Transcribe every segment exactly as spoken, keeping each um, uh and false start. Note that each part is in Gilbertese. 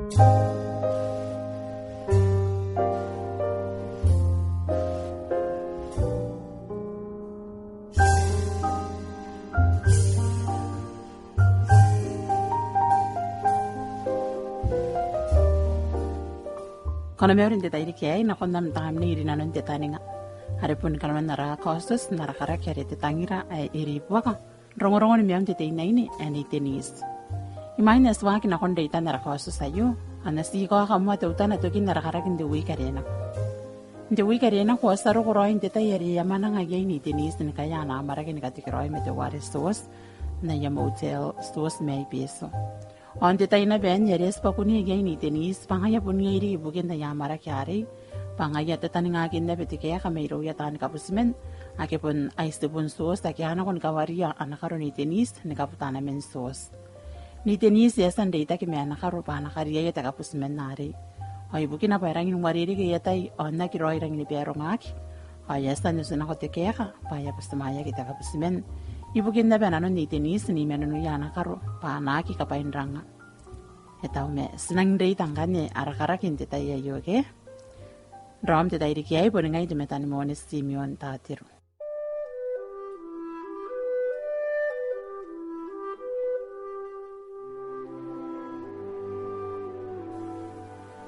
Kam na mauri n te tairiki aei nakon am tamnei rinanon te taninga. Are bon kanoan ara kaotioti n ara karaki are Te tangira ae e ribuaka. Rongorongon maiun te teinnaine ae Nei Denise. Imwain ae ti waaki nakon reitan ara kaotioti aio, ao N na ti kaoka moa teutana tokin ara karaki n te wiiki are e nako. N te wiiki are e nako ao ti a roko raoi n te tai are e a mwananga iai Nei Denise ni kaea ana amwarake ni katekeraoi ma teuare Tioti n aia motel Tioti mai Betio. Ao n te tai naba anne are e tibwa kunea iai Nei Denise bwa ngaia bon iai riki ibukin aia amwarake arei, bwa ngaia e tataningaki naba te kaeka mairouia taani kabutiman ake bon ai tibun Tioti ake a nako ni kawaria ana karo Nei Denise ni kabuta ana man Tioti. Nei Denise e a tia n reitaki ma ana karo bwa a na kariaia te kabutiman arei. Ao ibukina bwa e rangi n uarereke aia tai ao n aki raoi rangi ni barongaki, ao e a tia n otinako te kaeka bwa e a butimwaeaki te kabutiman. Ibukin naba nanon Nei Denise n imanonoia ana karo bwa a na aki kabwainranga. E tau ma ti nang reita ngkanne ara karaki n te tai aio ke? Raom te tairiki aei boni ngai te metan mone Simeon Tatiro.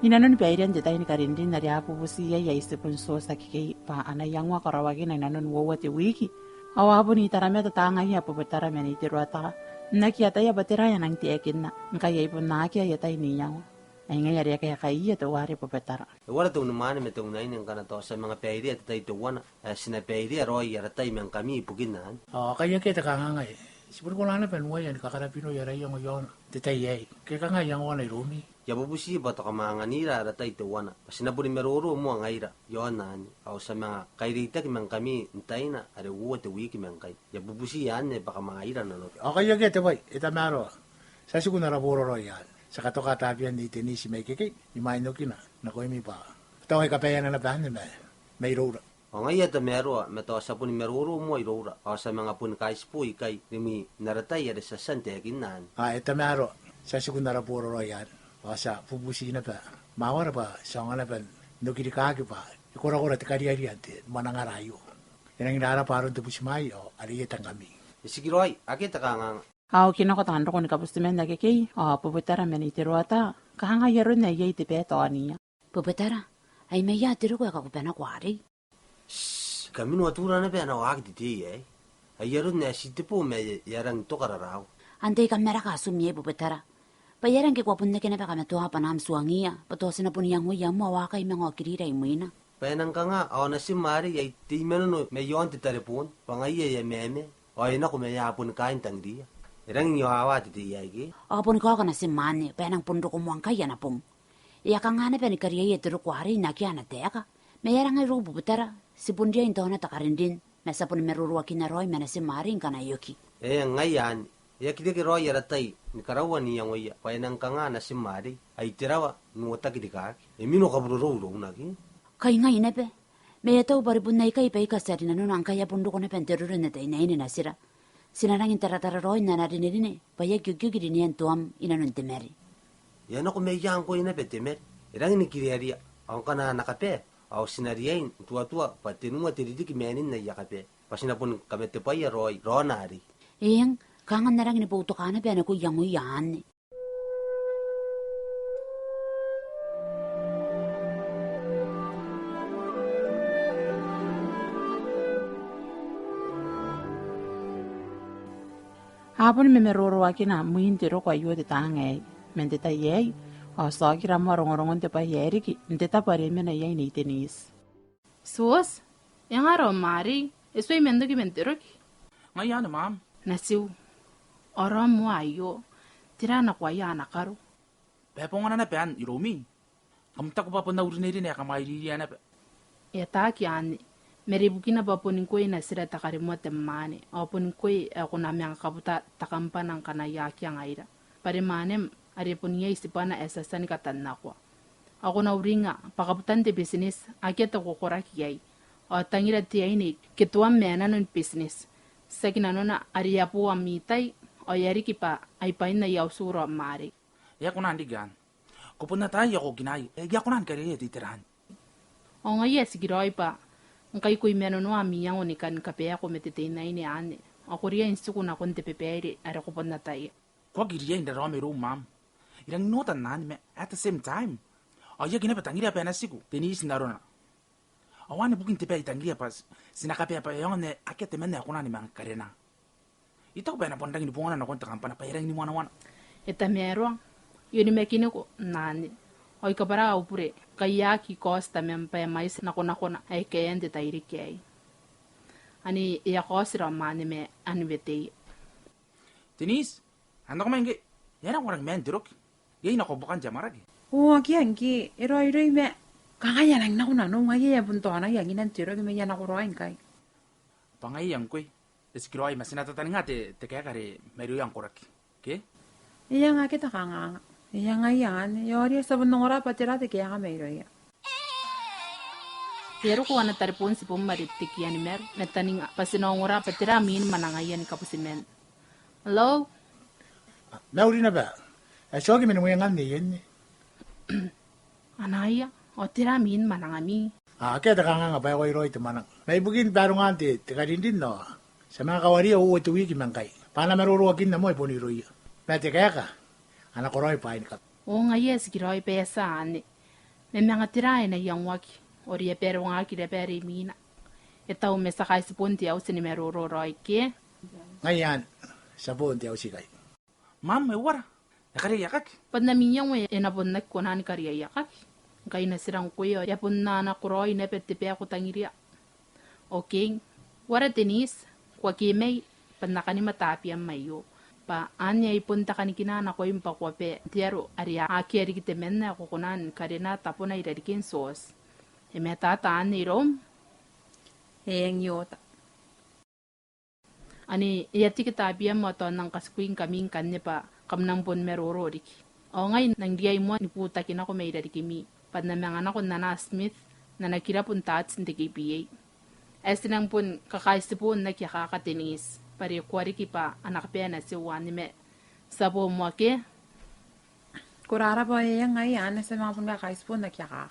Inanon bairean te tai ni karinrin are a bubuti iai ai tibun Tioti akekei bwa a na iangoa karaoakina inanon uoua te wiiki, ao a bon itaramata taanga aia Bobetara ma Nei Teroata n aki ataia bwa tera ae a nang taekinna ngkai ai bon akea aia tai n iango. Ai ngaia are e kaekaiia teuare Bobetara. E uara te unimwaane ma te unaine ngkana tao ti a manga bairea te tai teuana ae ti na bairea raoi ara tai ma ngkami ibukin anne? Ao kai akea te kanganga aei. Ti bon kona naba n uaia ni kakarabinoi ara iango iaona n te tai aei. Ke kanga iangoana iroumi? I a bubuti bwa tao kam a anganira ara tai teuana bwa ti na boni maroro moa ngaira iaon anne, ao ti a manga kaireitaki ma ngkami n taina are uoua te wiiki ma ngkai. I a bubuti anne bwa kam a ira nanomi. Ao kai akea te bwai, e tamaroa. Ti a tiku n ara boraraoi anne. Ti a katoka tabean Nei Denise mai ikekei ni mwain okina nakoimi bwa tao ai kabaeana naba anne ma mairoura. Ao ngaia e tamaroa, ma tao ti a boni maroro moa iroura, ao ti a manga boni kaitibo ikai rimwi n ara tai are ti a tia n taekinna anne. Ao e tamaroa, ti a tiku n ara boraraoi anne, ao ti a bubuti naba. Ma wara bwa ti aonga naba n okirikaki bwa e korakora te kariaria n te mwanangara aio. E nangi rarabwa aron te butimwai ao are e a tia ngkami. E tikiraoi, akea te kanganga. A oki nako taan roko ni kabutiman akekei, ao Bobetara ma Nei Teroata, kanga ai aron ae iai te bwai taoniia. Bobetara, ai mai ia te roko ae kakubanako arei? Shh, kamino atura naba ana waaki te tei aei. Ai aron ae ti tebo ma e a rangi n toka raraau. Antai kam maraka atumi iai Bobetara? Bwa e aera ngke ko a bon aki naba kamatoa bwanaam tuangiia, bwa tao ti na bon iangoia moa ao a kai manga okirira imwina. Bwa e nang kanga ao natim arei ae te imanono mai aon te tarebon, bwa ngaia e a mamaa, ao e nako ma aia boni kaai n tangiriia. E rangi n iowawa te tei aei ke? Ao boni kaoka natim anne, bwa e nang bon roko moa ngkai ana bong. E a kanga naba ni kariaia te roko arei n akea ana taeka? Ma e aera ngai irou Bobetara, ti bon riai n taona te karinrin, ma ti a boni maroroakinna raoi ma natim arei ngkana e oki. E, ngaia anne. E aki reke raoi ara tai ni karaua n iangoia, bwa e nang kanga natim arei ae te rawa n uotaki rikaaki. E mino kaburorou irouna ke? Kai ngai naba. Ma e a tau bwa are bon aikai baika ti a rinanona ngkai a bon roko naba n te roro n ataeinnaine natira. Ti na rangi n taratara raoi n ana rinerine, bwa e aki okioki rinean toam inanon te mare. E a nako mai ia ngkoe naba te mare. E rangi ni kiriaria, ao ngkana a na kabae, ao ti na riai n tuatua bwa tenua te ririki maanin aia kabae, bwa ti na boni kamatebwaia raoi raona arei. Eng, kanga N na rangi ni boutoka naba ane ko iangoia anne. A boni mamaroroakina mwiin te roko aio te taanga aei, man te tai aei, ao ti a okira moa rongorongon te bwai ae riki n te tabo are e mena iai Nei Denise. Tioti, e nga raom arei, e tuai man toki man te roki? Ngaia anne, Mum. Natiu, ao raom moa aio, tera nakoaia ana karo? Bwa e bongana naba anne iroumi. Kam taku bwa bon au rinerine ae kam a iriria naba. E ataaki anne, ma are ibukina bwa boni ngkoe natira te karimoa te mwaane, ao boni ngkoe ae ko na manga kabuta te kambana ngkana I aki anga ira. Bwa are mwanem, are bon iai tibwana ae ti a tia ni katannakoa. Ao ko na uringa bwa kabutan te bitineti, akea te kokoraki iai. Ao tangira te aine ke toam ma nanon bitineti. Tiaki nanona are e a bo ami tai, ao e a riki bwa ai bwain aia utu raom arei. E a kona n riki anne. Ko bon ataia ko kinai, e, I a kona ni kariaia te itera anne. Ao ngaia e tikiraoi bwa ngkai ko imananoa am iango ni kan kabaeko ma te teinaine anne, ao ko riai n tiku nakon te babaire are ko bon ataia. Ko aki riai n raraoma iroum, Mum. I rangi n ota n anne ma at the same time, ao I aki naba tangiria bwa e na tiku Denise n arona. Ao anne bukin te bwai ae I tangiria bwa ti na kabaea bwa e aonga n akea temanna ae kona ni manga karena. I taku bwa e na bon rangi ni bongana nakon te kambana bwa e rangi ni wanawana. E tamaroa, I onimakiniko n anne. Ao I kabwarai au bure ngkai e aki kaoti tamam bwa e mwaiti nakonakona ae kaean te tairiki aei. Anne e a kaoti raom anne ma anne weteia. Denise, a nako mai ngke, e a nako rang man te roki. Iai nako bukan te amwarake. O, akea ngke, e raoiroi ma, kanga e a nang nako nanou, ngaia e a bon taonai anginan te roki ma e a nako raoi ngkai. Bwa ngaia ngkoe, e tikiraoi ma ti na tataninga te, te kaeka are marioia ngkoe rake. Ke? E anga ke te kanganga. E anga iaan, e a oria ti a bon ongora bwa tera te kaeka mairouia. E a roko ana tareboon tibom are te kianimaru, ma taninga bwa ti na ongora bwa tera mwin mwanangaia ni kabutiman. Hello? Mauri naba. E a tioki man mwengan neienne. Anaia, ao tera mwin mwanangami? A, akea te kanganga bwa e koaua raoi te mwananga. Ma ibukin barongan te, te karinrin ao ti a manga kawaria uoua te wiki ma ngkai. Bwa a na maroroakinna moa i bon irouia. Ma te kaeka, a na karaoi bwaai ni kabane. O ngaia e tikiraoi bwa e a tia anne. Ma manga tera ae na iangoaki, ao e a barongaaki naba are imwina. E tau ma ti a kaitibo n te auti ni maroro raoi ke? Ngaia anne, ti a bo n te auti ikai. Mum, e uara? E kariaiakaki? Bwa n am iango e na bon aki kona ni kariaiakaki. Ngkai natina ngkoe ao e a bon na nakoraoi naba te bwai ae ko tangiria. Okay. Uara Denise, ko aki mai, bwa N na kani matabiam aio. Bwa anne ai bon te kanikina nakoim bwa ko a bane n te aro are akea riki temanna ae ko kona ni karena tabona i rarikin Tiaoti. E matata anne iroum? Eng, e oota. Anne, e a tiki tabeam ao tao N nang katikui ngkami ngkanne bwa kam nang bon maroro riki. Ao ngai N nang riai moa ni butaki nako mai rarikimi, bwa N na manga nako Nana Smith, n ana kirabun tati n te K B A. Ae ti nang bon kakaitibo n aki akaka Denise, bwa are e koa riki bwa a na kabae natiu anne ma ti a bo moa ke? Ko rarabwa, e eng, ngaia anne, ti a manga bon kakaitibo n aki akaka.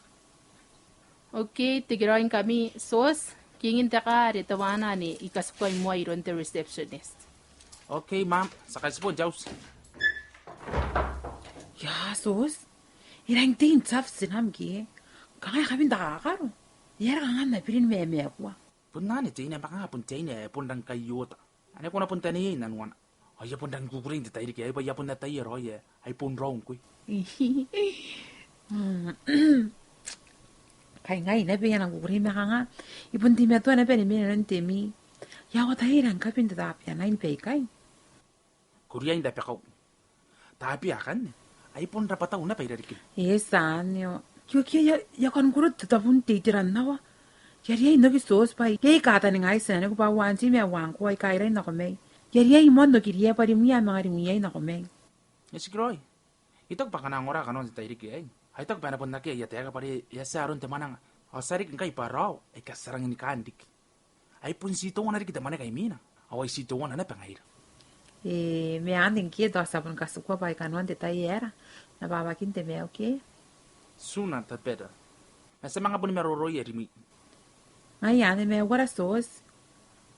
Okay, tekeraoi ngkami, Tiaoti, kiingin te kaa are teuana anne I katikua moa iroun te receptionist. Okay, Mum, ti a kaitibo n te auti. Ia, Tiaoti, e rangi n tei n tabu tinam ke? Kanga e kabin takakaro. E aera kanga N na biri ni mamaaku? Bon anne te aine, ma kanga bon te aine ae bon rangi kai oota. Anne ko na bon taneiai nanuana. Ao I a bon rangi ni kukurei n te tairiki aei bwa I a bon ataia raoi ae ai bon rau ngkoe. Kai ngai naba I a nang kukurei ma kanga I bon teimatoa naba ni mena inanon te mii. I a ataia e rangi ni kabin te tabeanai ni baikai. Ko riai n rabakau. Tabea akanne, ai bon rabwatau naba i rarikim. E tia anne. Io, ke I a, I a kan koro te tabo n te itera n aoa. I a riai n oki Tiaoti bwa iai kaataningaai tinaniku bwa uanti ma uangko aika I rai nako mai. I a riai moa n okiria bwa rimwi a manga rimwiai nako mai. E tikiraoi. I taku bwa ngkana a ongora kanoan te tairiki aei, I taku bwa e na bon akea aia taeka bwa are e a tia aron te mwananga. Ao ti a riki ngkai bwa raou aika ti a rangi ni kaan riki. Ai bon ti teuana riki te mwaneka imwina, ao ai ti teuana naba ngaira. E, ma anne ngke tao ti a bon katikua bwa ai kanoan te tai ae e na bwabakin te maiu ke? Sooner the better. Ma ti a manga boni maroroia rimwi. Ngaia anne, ma e uara Tiaoti?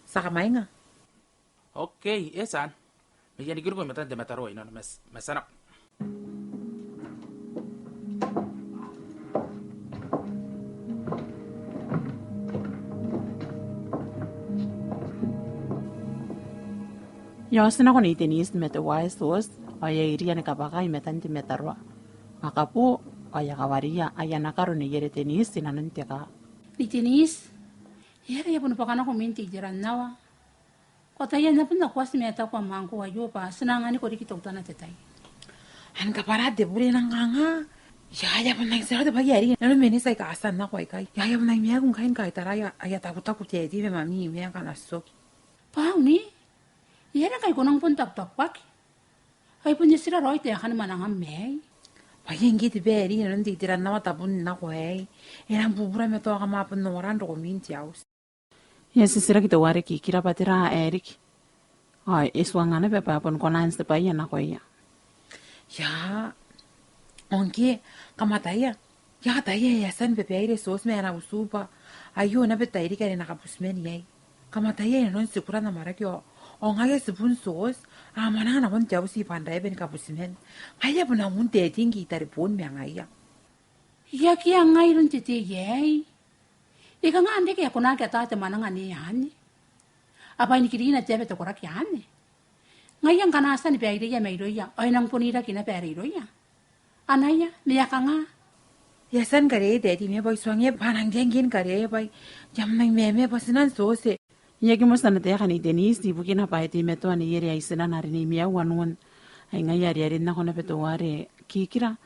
Ti a kamwainga. Okay, e tia anne. Ma I a nikiruko i matan te mataroa i nano, ma ti, ma ti a nako. E a otinako Nei Denise ma teuaei Tiaoti, ao e a iria ni kabwaka i matan te mataroa. A kaboo, ao e a kawaria aia nakaro neiere Denise i nanon te kaa. Nei Denise, e aera e a boni bwakanako mwin te itera n aoa? Ko ataia N na bon aki oti ma e taku am uncle aio bwa ti na anganiko riki teutana te tai. Ao kabwara te bure, e nang kanga? Ia, e a bon nang tera te bwai ae e riki? Nanon mweniti aika a tia n nako aikai. Ia, e a bon nang maaku ngkai ni kaitarai aia takutaku Daddy ma Mummy ma ngkana ti oki. Bwa au nei? E aera ngkai ko nang bon taku, taku, takuaki? Ai bon tera raoi taekan mwanangam aei? Bwa iai ngke te bwai ae e riki nanon te itera n aoa tabun nako aei. E nang bubura ma tao kam a bon ongora n roko mwin te auti. E a titiraki teuare kikira bwa tera ae riki. Ao e tuanga naba bwa e a bon kona n tibwaia nakoia. Ia, Ao ngke, kam ataia, I a ataia e a tia ni babaire Tioti ma ana utu bwa aio naba te tairiki are e na kabutimwaea iai. Kam ataia inanon tikuran amwarake ao, ao ngaia tibun Tioti, a mwananga nakon te auti i Banraeaba ni kabutimwaea. Ngaia bon aun Daddy ngke I tareboon ma ngaia. I aki anga iroun te tei aei. E kanga n reke ae ko na aki ata te mwananga anne? A bwainikirina te aba te koraki anne. Ngaia ngkana a tia ni baireia mairouia, ao e nang bon iraki naba are irouia. Anaia, ma e a kanga? E a tia ni kariaia Daddy ma bwa I tuangia bwa a nang rang ni kariaia bwa I a manga mamaa bwa tinan Tioti. I aki moa tia n taekinna Nei Denise ibukina bwa e teimatoa Nei Ere ai tinana are Nei Meaua n un. Ai ngaia are e a rin nako naba teuare Kikira,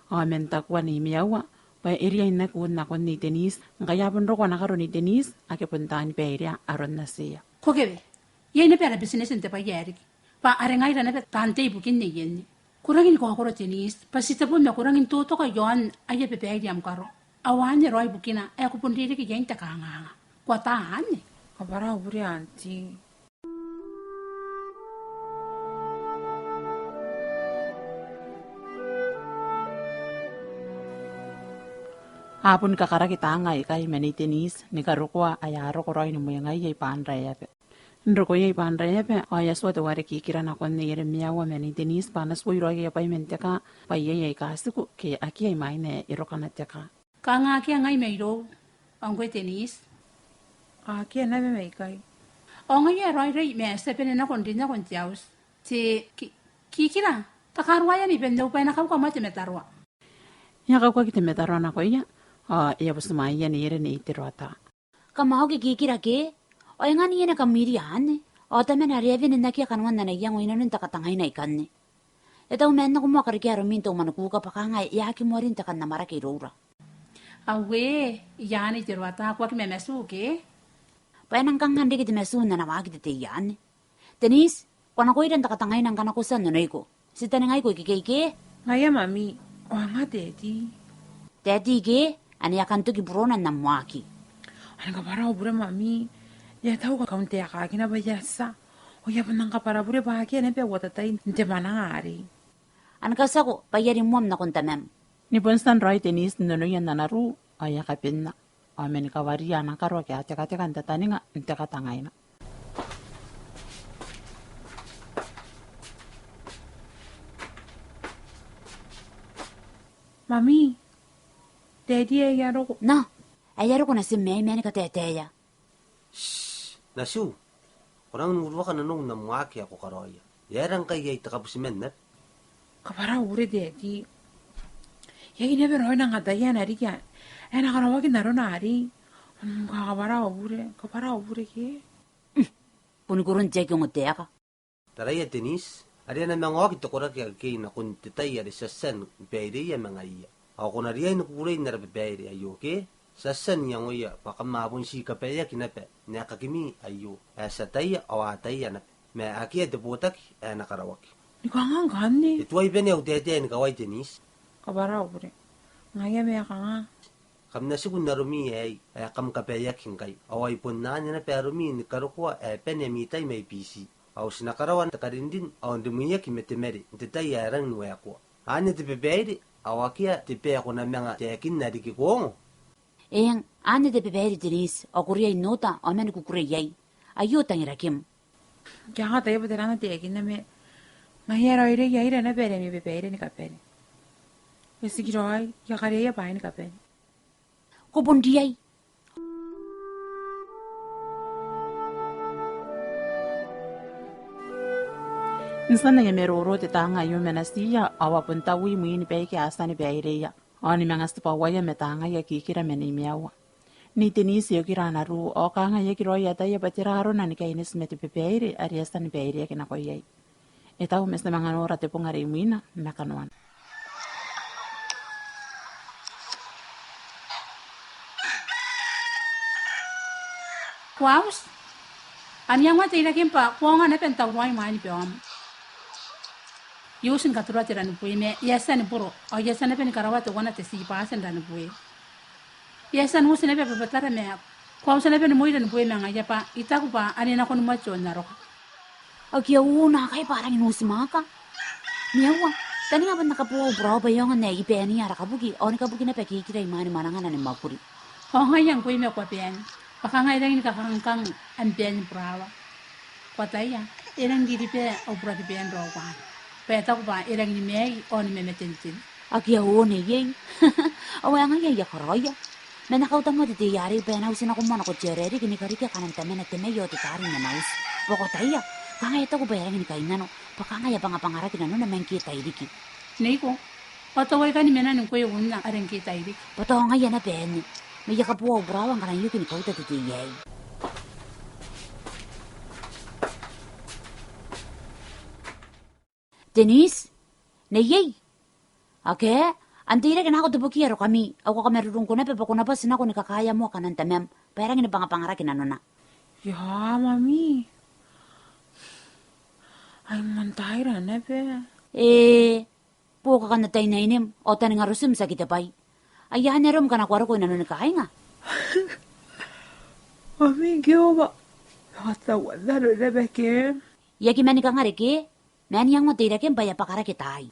ao man taku Nei Meaua bwa e riai n aki un nakon Nei Denise, ngkai a bon roko ana karo Nei Denise, ake bon taani bairea aron natiia. Ko kewe, iai naba ara business n te bwai ae riki. Bwa are ngaira naba taan tei ibukin neienne. Ko rangi ni kaokoro Denise, bwa ti tebo ma ko rangi n totokoa iaon aia babaire am karo. Ao anne raoi bukina ae ko bon ririki iai n te kanganga. Ko ata anne? Kabwara au bure, auntie. A bon kakaraki taanga aikai ma Nei Denise, ni karokoa ae a roko raoi ni mwengaia i Banraeaba. N rokoia i Banraeaba, ao e a tua teuare Kikira nakon Nei Ere, Meaua ma Nei Denise bwa a na tuoi raoi aia bwai man te kaa, bwa iai aika tiku, ke akea imwain ae e roko ana te kaa. Kanga akea ngai mairou, ao ngkoe Denise? Akea naba mai ikai. Ao ngaia e raoiroi, ma ti a bane nako n rin nakon te auti. Te Ki-, Kikira, takaruaea ni bane au bwai, e na kauka moa te mataroa. E a kaukaki te mataroa nakoia, ao e a butimwaeia Nei Ere Nei Teroata. Kam a oki Kikira ke? Ao e nga Nei Ere kam iri anne? Ao tamana are e a wene n akea kanoan ana iango inanon te katangaina ikanne. E tau ma n nako moa karekea aromi n te umwa ni kuuka bwa kanga e aki moa rin te kan amwarake iroura. Aue, I anne Teroata, ko aki mamatu ke? Bwa e nang kanga n reke te matu n ana waaki te tei anne. Denise, ko a nakoira n te katangaina ngkana ko tia n onoiko. Ti taningaiko ikekei ke? Ngaia, Mami. Ao e nga Daddy? Daddy ke? Ane e a kan toki burona n am waaki. Ane kabwara au bure, Mami. E a tau kauntaekaakina bwa I a tia. Ao I a bon nang kabwara bure bwa akea naba au atatai n te mwananga arei. Ane katiako bwa I a rimoam nakon tamam. Ni bon tia n raoi Denise n onoia n ana ruu, ao e a kabanea. Ao mani kawaria ana karo ake a tekateka n tataninga n te katangaina. Mami, Daddy ae e a roko. Na, ae e a roko natim aei ma ni kataetaea. Shh, natiu. Ko rangi n uruaka nanou n am waaki ae ko karaoia. E aera ngkai iai te kabutimwaean naba? Kabwara au bure Daddy. Iai naba raoi nang ataia ae na riki ae e na karaoaki n arona arei. Mm, kabwara au bure, kabwara au bure ke? Mm, bon koron te aki ongotaeka. Taraia Denise, are e na manga oki te koraki akekei nakon te tai are ti a tia ni baireia ma ngaiia. Ao ko na riai ni kukurei n ara babaire aio ke? Ti a tia n iangoia bwa kam a bon ti kabaeaki naba n aekakimi aio, ae ti ataia ao a ataia naba, ma akea te botaki ae na karaoaki. Ni kanga ngkanne? E tuai bane au taetae ni kawai Denise. Kabwara au bure. Ngaia ma e kanga? Kam na tiku n aromi aei, ae kam kabaeaki ngkai. Ao ai bon anne naba aromi ni karokoa ae bane ami tai mai Biti. Ao ti na karaoa te karinrin, ao n rimwiaki ma te mare, n te tai ae rangi ni waekoa. Anne te babaire, ao akea te bwai ae ko na manga taekinna riki, ko ongo? Eng, anne te babaire Denise, ao ko riai n ota, ao mani kukurei iai. Aio tangirakim. Ke a nga tai bwa tera ae N na taekinna ma ngaia e raoiroi aira naba are ami babaire ni kabane. E tikiraoi, I a kariaia bwaai ni kabane. Ko bon riai. N tian aia maroro te taanga aio ma natiia, ao a bon taui mwin baike a tia ni baireia. Ao ni manga tibwaia ma taangaia Kikira ma Nei Meaua. Nei Denise e okira ana ruu, ao kanga e aki raoi ataia bwa tera arona ni kaineti ma te babaire are e a tia ni baireaki nako iai. E tau ma ti a manga nora te bong are imwina ma kanoana. Ko a uti? An iangoa teirakem bwa ko aonga naba n tauraoi imwain baom. I uti ni katuraa te ranibue ma e a tia ni buro, ao I a tia naba ni karaoa teuana te tii bwaati n ranibue. E a tia n uti naba bwabatara ma ko a uti naba ni moi ranibue ma ngaia bwa I taku bwa ane e nako ni moa te onnaroka. Akea, u naakai bwa a rangi n uti mwaaka. Meaua, Taninga bwa N na kabooa au burawa bwa e aonga n ae I baenia ara kabuki, ao ni kabuki naba kikira imwain mwanangana ni mwakuri. Ao ngaia ngkoe ma ko a baen. Bwa kanga e rangi ni kakangkang am baen burawa. Ko ataia, e rangi n riba au buraki baen raoan. Bwa e taku bwa e rangi ni maei ao ni mamatenten. Akea, o neiei. Ao e ngaia ae I a karaoia. Ma N na kauta moa te tei arei bwa e na uti nako moa nako te aorereke ni karika kanan tamana te mai ao te taari n ana uti. Bwa ko ataia, kanga e taku bwa e rangi ni kainnano, bwa kanga e a bangabangaraki nanona man ngke e tairiki. Neiko, ao tao aikai ni mena ngkoe unna are ngke e tairiki. Bwa tao ngaia naba anne. Ma I a kabooa au burawa ngkana I oki ni kauta te tei aei. Denise? Neiei? Akea, an teirake nako te boki ae rokami, ao ko kamarurung ko naba bwa ko na bati nako ni kakaea moa kanan tamam, bwa e rangi ni bangabangaraki nanona. Ia, mami. Ai moan taira naba. E, buoka kan ataei nainem, ao taninga rotim tiaki te bwai. Ai anne arom ngkana ko a roko i nanoni kaainga? Mami, ngke ao bwa e a tauan nano naba ke. I aki mani kanga reke, ma n iangoa teirakem bwa e a bwakarake taai.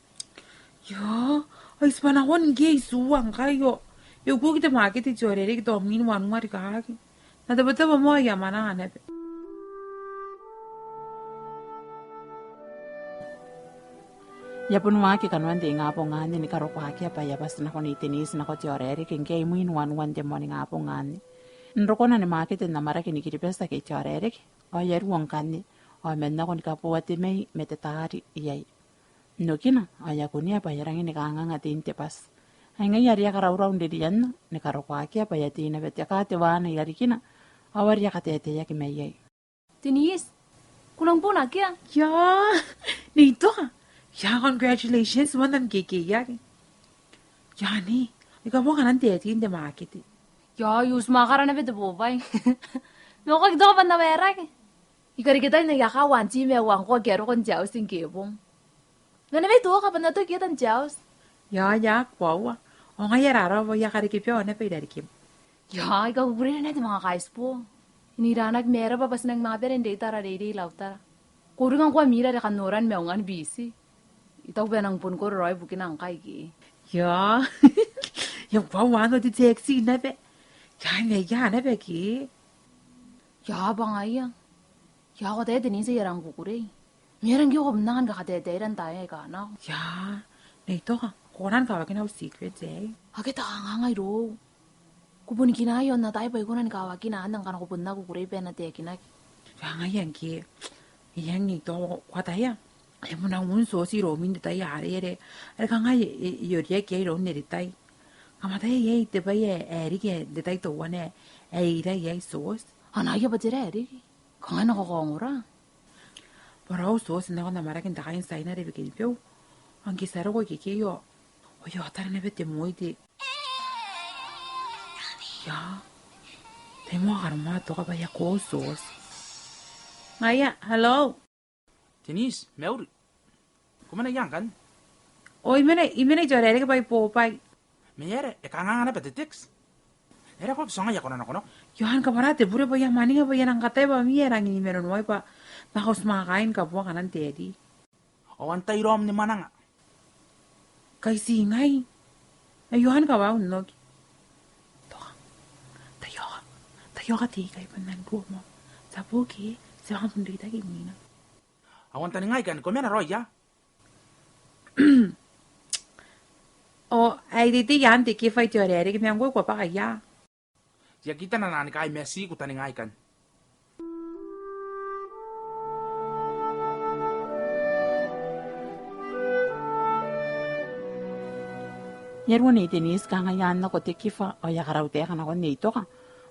Ia, ai tibwa nakon ngke I tuua ngkai ao e ukiuki te makete te aorereke tao mwin wanua rikaaki. N na tabotaboa moa aia mwananga naba. E a bon waaki kanoan te ingabong anne ni karokoa akea bwa e a bati nako Nei Denise nako te aorereke ngkai mwin wanua n te moaningabong anne. N rokona ni makete n amwarake ni Kiribati ake te aorereke, ao e a ruo ngkanne, ao man nako ni kabooa te mai ma te taari iai. N okina, ao e a kunea bwa e a rangi ni kanganga tein te bati. Ai ngaia are e a karaurau n ririanna, ni karokoa akea bwa e a tei naba te kaa teuana i rarikina, ao are e a kataetaeaki mai iai. Denise, ko nang bon akea? Ia, Nei Toka. Ia, congratulations, moan am kekeiaki. Ia, Nei, I kabooa kanan te ati n te makete. Ia, I uti mwakara naba te bobwai. Ma ko aki toka bwa N na waerake. I karekea tai n aia kaa ao auntie ma aunko ake a roko n te auti ngke bong. Ngkana mai Toka bwa N na toki i etan te auti. Ia, ia, koaua. Ao ngaia are rawa bwa I a karekea bwa e na bai rarikim. Ia, I kakukurei naba n te manga kaitibo. N iranaki ma e raba bwa ti nang manga bane n reita ara reirei i Lautoka. Ko uringa ngkoa mira are kan noran ma aonga ni biti. I taku bwa e nang bon koro raoi bukina ngkai ke. Ia. Ia, koaua anne te taxi naba. Ia, ma ia naba ke. Ia, bwa ngaia. Ia, ko ataia Denise, I a rang kukurei. Ma e rang ngke ko bon nang kataetae n taai aika nako. Ia, Nei Toka, ko nang kawakina au secret, e? Akea te kanganga irou. Ko bon kinaai ao n ataia bwa I kona ni kawakina anne ngkana ko bon aki kukurei bwa e na taekinaki. Ia, ngaia ngke. Ia, Nei Toka, ko ataia. E bon nang un Sos iroumi n te tai arei are. Are kanga e, e, e ori akea iroun te tai. Kam ataia iai te bwai ae, ae riki n te tai teuana ae, ae ira iai Sos. Ana ia bwa tera ae riki? Kanga e na kakaongora. Bwa raou Sos e nako n amwarake n te kai n Tiaina are Bikenibeu. Ao ngke ti a roko ikekei ao, ao e a ota naba te moi te. Ia. Tai moa karokoa Toka bwa e a ko Sos. Ngaia, hello. Denise, mauri. Ko mena ia ngkanne? O, I mena, I mena i te aorereke bwa I bobwai. Ma e aera, e kanganga naba te taxi? E aera ko aki tuangai ae ko na nakonako? Ia, ni kabwara te bure bwa I a mwaninga bwa I a nang kataia bwa mami e rangi ni maroroakinai bwa N na kauti mwakaain kabooa kanan te ati. Ao antai raom ni mwananga? Kai ti ngai. Aio, ni kawau n oki. Toka. Taiaoka. Taiaoka te ikai bwa N nang ruo moa. Ti a buki, ti a bon reitaki imwina. Ao antai ngai ngkanne, ko mena raoi ia? O, ai te te ian te ke fai te aorereke, ma ngkoe ko a bwaka ia. Ti a kitana nani kai mesi ko taninga ikanne. E a ruo Nei Denise kangai ae e a nako te kifa, ao e a karau taeka nakon Nei Toka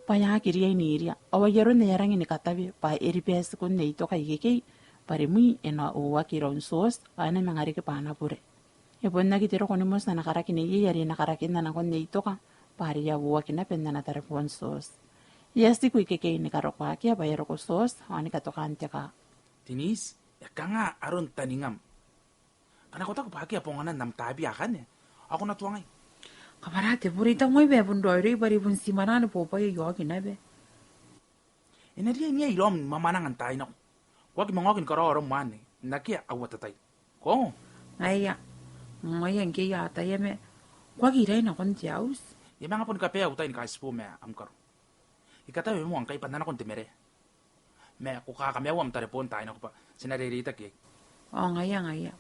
bwa e a aki riai n iria, ao ai aron ae e a rangi ni katawe bwa e riba tiku Nei Toka ikekei, bwa rimwi e na uaki iroun Sos, ao e na manga riki bwa ana bure. E bon aki te roko ni moti ana karaki neiei are e na karakinna nakon Nei Toka, bwa are e a uaki naba n ana tareboon Sos. E a tiku ikekei ni karokoa akea bwa e a roko Sos, ao ni katokaan te kaa. Denise, e kanga aron taningam? Ngkana ko taku bwa akea bonganan am tabi akanne, ao ko na tuangai. Kabwara te bure, I taku ngai bwa e bon raoiroi bwa are I bon tii mwananga ni bobwai aio naba. E na riai n iai iroum ni mwamwananga n taai nako. Ko aki manga oki ni karaoa arom anne, n akea aua tatai. Ko? Aia. Ngaia ngke I ataia ma ko aki irai nakon te auti. I a manga boni kabaea au tai ni kaitibo ma am karo. I katawe moa ngkai bwa N na nakon te marae. Ma ko kakamaiu am tarebon n taai nako bwa ti na rereitaki iai. O ngaia, ngaia.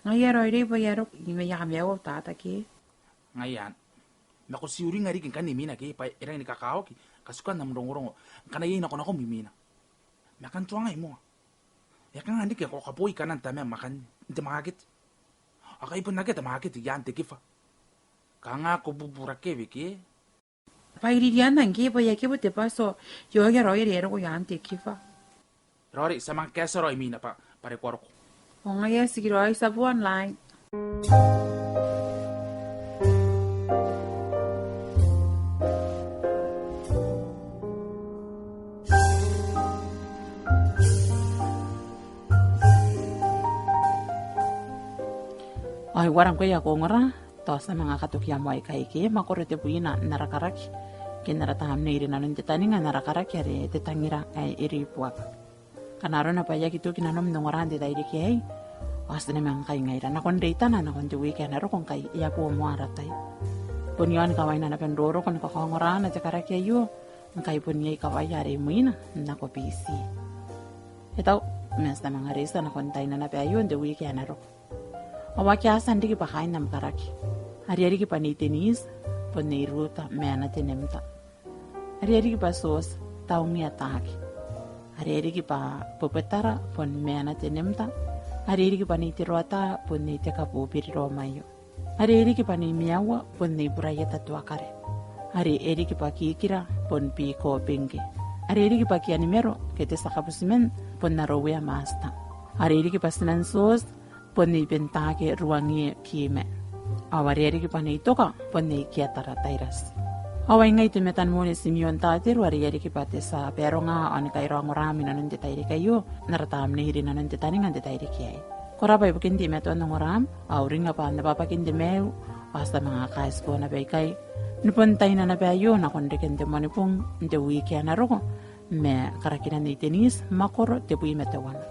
Ngaia raoi rei bwa I a roko, I mena I a kamaiu au tataki. Ngaia anne. Ma ko ti uringa riki ngkanne imwina ke bwa e rangi ni kakawaki katukan am rongorongo ngkana iai nakonakom imwina. Ma kan tuangai moa. E a kanga n riki ae ko kaboi kanan tamam akanne n te maketi? Ao kai bon akea te maketi i aan te kiva. Kanga ko bubura kewe ke? Bwa I ririanna ngke bwa I a kibu te bus ao I okia raoi are e roko i aan te kiva. Raoi, ti a manga kaetia raoi imwina bwa, bwa are ko a roko. O ngaia, tikiraoi, ti a boo online. Ao I uara ngkoe ae ko ongora, tao ti a manga katokia moa ikai ke makoro tebwina n ara karaki, ke n ara tamnei rinanon te taninga n ara karaki are Te tangira ae e ribuaka. Ngkana arona bwa e aki toki nanom n ongora n te tairiki aei, ao ti na manga kaingaira nakon reitana nakon te wiiki ae na roko ngkai e a boo moa ara tai. Bon iaon kawaina naba n roroko ni kakaongora ana te karaki aio, ngkai bon iai kawaia are imwina nako B C. E tau, ma ti na manga reitia nakon taina naba aio n te wiiki ae na roko. Ao akea tian riki bwa kaain am karaki. Are e riki bwa Nei Denise, bon Nei Ruta Meana Tenemta. Are e riki bwa Tioti Taungia Taake. Are e riki bwa Bobetara, bon Meana Tenemta. Are e riki bwa Nei Teroata, bon Nei Tekabubiri Romaio. Are e riki bwa Nei Meaua, bon Nei Buraieta Tuakare. Are e riki bwa Kikira, bon Biko Bingke. Are e riki bwa Kianimero, ke te tia kabuti men, bon Narouea Master. Are e riki bwa Tinan Tioti, bon Nei Bentaake Ruangie Kiime. Ao are e riki bwa Nei Toka, bon Nei Kiatara Tairati. Ao ai ngai Temetan Mone Timeon Tateru, are e riki bwa te tia baronga ao ni kaira ongoram inanon te tairiki aio, n ara tamnei rinanon te taninga n te tairiki aei. Ko rabwa ibukin teimatoan ongoram, ao uringa bwa N na babakin te maiu, ao ti a manga kaitibo naba ikai. Ni bon taina naba aio nakon reken te Moanibong n te wiiki ae na roko, ma karakinan Nei Denise, makoro tebwi ma teuana.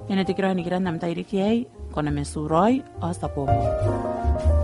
E na tekeraoi nikiran am tairiki aei, ko na matu raoi, ao ti a boo moa.